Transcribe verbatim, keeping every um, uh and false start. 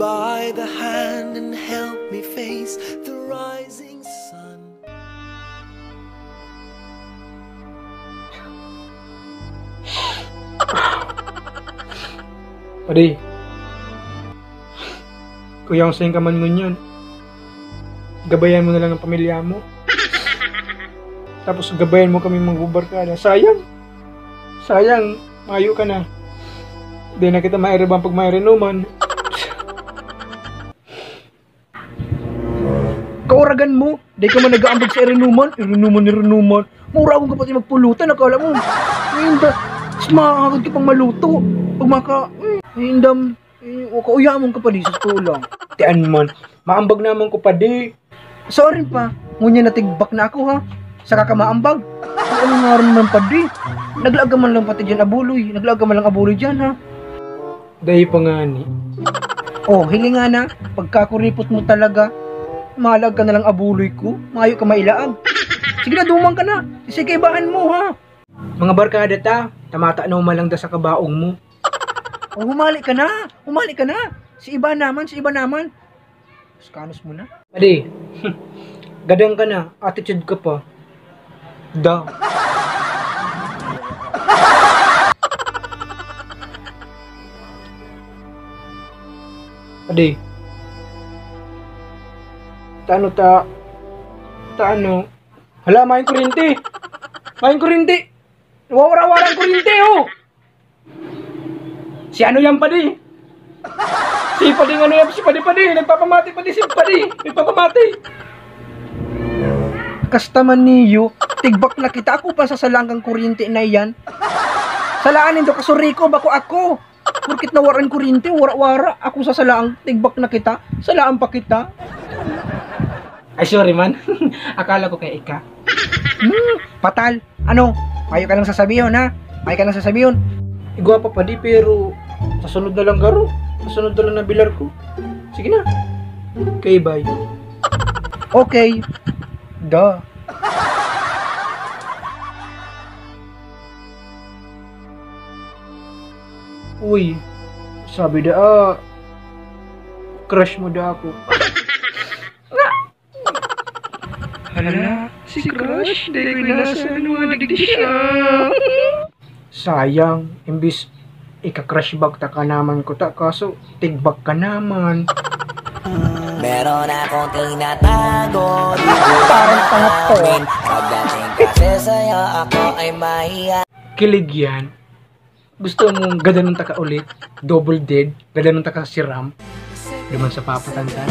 By the hand and help me face the rising sun. Padi, kuyang saing ka man ngunyan. Gabayan mo na lang ang pamilya mo. Tapos gabayan mo kami magbubarkada. Sayang. Sayang. Mayo ka na. Di na kita mairibang pag may rinuman. Kauragan mo, di ka man nag-aambag sa irinuman, irinuman, irinuman. Mura akong kapatid magpulutan, akala mo. Hinda, mas makakagod ka pang maluto. Pag maka, mm, hindam, eh, o kauyamon ka pa di, sa totoo lang. Tiyan man, maambag naman ko pa di. Sorry pa, ngunyan natigbak na ako ha. Saka ka maambag. Ano nga rin man pa di? Naglaag ka man lang pati dyan abuloy. Naglaag ka man lang abuloy dyan ha. Dai pa ngani. Oh, hilinga na. Pagkakuripot mo talaga, malag ka na lang abuloy ko. Mayo ka mailaag. Sige na, duman ka na. Sige, kaibahan mo, ha? Mga barkada ta, tamata na humalang da sa kabaong mo. Oh, humali ka na. Humali ka na. Si iba naman, si iba naman. Kanos mo na? Padi, gadan ka na, attitude ka pa. Da. Padi. Tano ta... Tano? Hala, mayong kuryente! Mayong kuryente! Nawawara-wara ang kuryente, oh! Si ano yan, padi? Si padi ano yan, si padi, padi. Nagpapamati, padi, si padi. Nagpapamati. Kasta man niyo, tigbak na kita. Ako pa sasalaan kang kuryente na yan. Salaan nindo, kasuri ko, bako ako. Porkit nawaran kuryente, wara-wara. Ako sasalaan, tigbak na kita. Salaan pa kita. Ay, sorry man. Akala ko kay ika. Hmm, patal. Ano? Mayo ka lang sasabihon, ha? Mayo ka lang sasabihon. Igwa pa, padi, pero sa sunod na lang garo. Sa sunod na lang na bilar ko. Sige na. Okay, bye. Okay. Da. Uy, sabi da, ah, crush mo da ako. Hala, si crush, di ko inaasahan nga digdi siya. Sayang, imbis ika-crush back ta ka naman ko ta, kaso tigbak ka naman. Meron akong tinatago, di ko Parang tanga to. Maamin. Pagdating kasi sa'yo, ako ay mahiya. Kilig yan. Gusto mong gadanon ta ka ulit? Double dead? Gadanon ta ka siram? Duman sa papatanda.